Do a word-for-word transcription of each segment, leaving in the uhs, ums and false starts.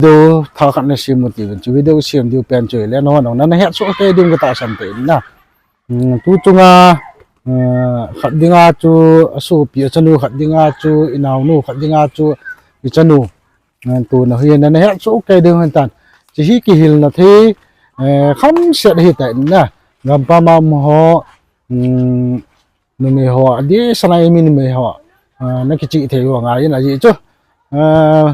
Video thakhat na sem u tivin chu, video sem diu pen chu le nahon nana hetsoh kei ding katahsan te in na. Hmm, tu chunga, eh, khat dinga chu asopi achanu, khat dinga chu inaonu, khat dinga chu ichanu. Eh, tu na hi nana hetsoh kei ding hen tan. Chi hi kihilna thei, eh, khamset hi ta in na. Gampam a um ho, hmm, numei ho, adeh sana imi numei ho, ah, nakichih thei u angai in ahi chu. Ah,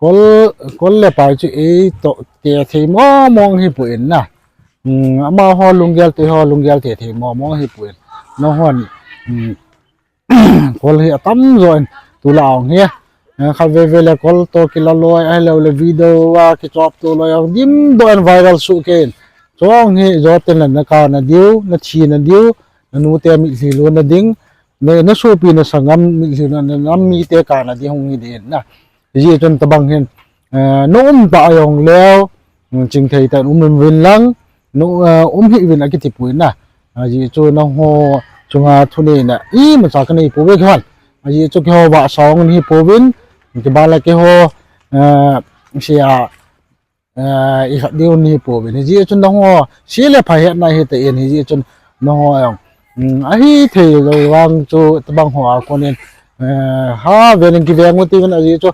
kol, kol le pai chu eito te thei mong mong hi poi na. Hmm, amaho lunggel te ho lunggel te thei mong mong hi poi. Nahon, hmm, kol hi atam jo in tulai ong hi. Eh, khatvei vei le kol to kila loi, ahilou le video a kichop to loi ong dimdoh in viral soh kei in. Chong hi jo ten le nakana diu, nathina diu, nanu te mitlhi lona ding, na, nasopi nasangam mitlhi lona, nanam mite kana ding hung hi ding na. Hijeh chun tabang hin, eh, na um ta jong leu, chingthei tah in um uvin lang, na, eh, um hih uvin akiti poi na. Ajeh chu nangho chunga thuneina imacha kanei pouve kihon. Ajeh chu keiho vahsa ong hi pouvin, kibang le keiho, eh, sia, eh, ikhat diu hi pouvin. Hijeh chun nangho se le pha hetna hi ta in hijeh chun nangho jong, um, ahithei lou vang chu tabang ho a konin, eh, ha ven in kiveng u tivin ajeh chu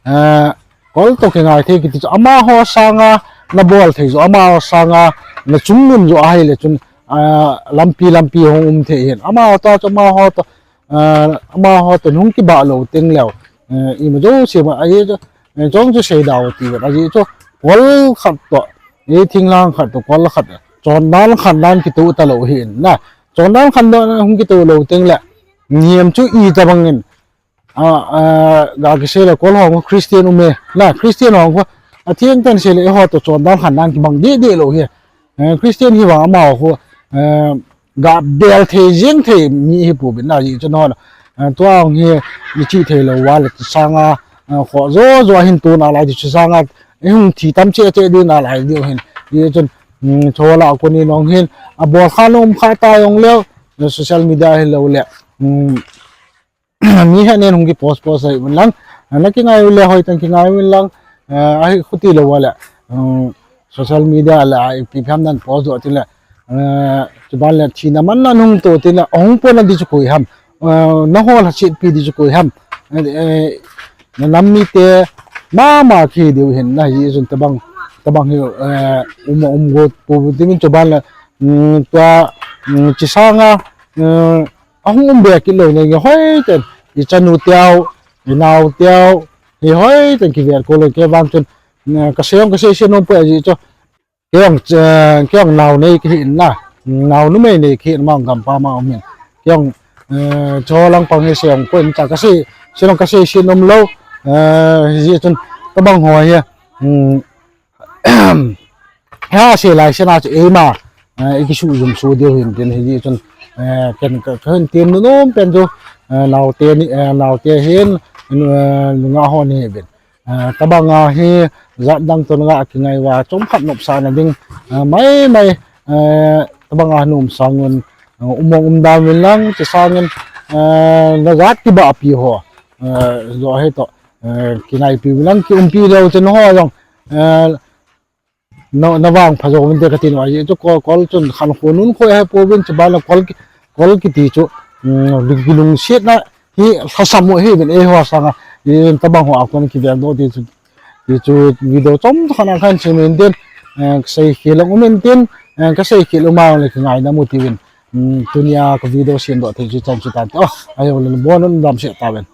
Eh, kol to kingai thei kiti chu amaho sanga nabol thei jo, amaho sanga nachung nun jo ahile chun, eh, lampi, lampi hung um thei hin. Amaho to chu amaho to, eh, amaho to hung kibah lou teng leu. Eh, ima jouse ma, ahi chu, eh, chong chu sei dau ti vet. Ahi chu kol khat to, eh, thinglhang khat to, kol khat. Chondan khandan kitoh talou hin na. Chondan khandan hung kitoh lou teng le. Niam chu itabang in. A, a, ga kisei le kol hong Christian um e. Na, Christian hong khu, atheng tah in sei le eiho to chondan khandan kibang deh deh lou hi. Eh, Christian hi vang amaho khu, eh, ga bel thei jeng thei mi hi pouvin na hijeh chun hon. Eh, tua hong hi, ichih thei lou va le sanga, eh, kho jo jo hin tuna lai ti chu sanga, eh, hung thi tam cheh cheh ding nalai diu hin. Hijeh chun, um, chola konin ong hin, abol kha nom kha ta jong leu, eh, social media hilou le. Um, mi hehnen hung kipost post ahi uvin lang. Nakingai u le hoitah in kingai uvin lang. Eh, ahi khuti lou le. Um, social media le, ah, ipi ham nan post doh tin le. Eh, chuban le thina manna hung to tin le. Hung pona di chu koi ham. Eh, naho lhasetpi di chu koi ham. Eh, eh, nanam mite mama ki diu hin na hijeh chun tabang, tabang hi, eh, um, um go pu timin chuban le, um, tua, um, chi sanga, um, ahung um be kit lou nei nge hoitah in, ichanu teu, inao teu, hi hoitah in kivet ko lou kei vang chun, eh, kasei jong kasei se nom poi ajeh chu. Kei jong, eh, kei jong nao nei kahi in na, nao numei nei kahi in mang gampam a um in. Kei jong, eh, cho lang pang hi sei jong poi in cha kasei, sei jong kasei se nom lou, eh, hijeh chun tabang ho hi, um, ha, sei lai sena chu eima, eh, ikisuh jum suh diu hin tin hijeh chun, eh, ken ka, kahin tem nom nom pen chu, eh, naote ni, eh, naote hin, eh, nungah ho ni hi uvin. Eh, tabang a hi jat dang to nga kingai uva chomkhat nopsahna ding, eh, mai mai, eh, tabang a nom sang un, eh, um mong um dan uvin lang, chi sangin, eh, najat kibahpi ho, eh, jo hi to, eh, kinaipi uvin lang, kiumpi leu chun ho jong, eh, na, navangpha jo uvin te kati nom ahi chu kol, kol chun khankho nunkho ahi pouvin chuban le kol ki, kol kiti chu, um, lung, lungsetna hi lhasam u ahi uvin eiho sanga, in tabang ho a kon kivel doh ti chu, ti chu video chomkhat a khan sem in tin, eh, kasei khel um in tin, eh, kasei khel um a le kingaidam u tivin, um, tunia ka video sem doh thei chu chan chu tan te, oh, ahi le bon un damsel tauvin.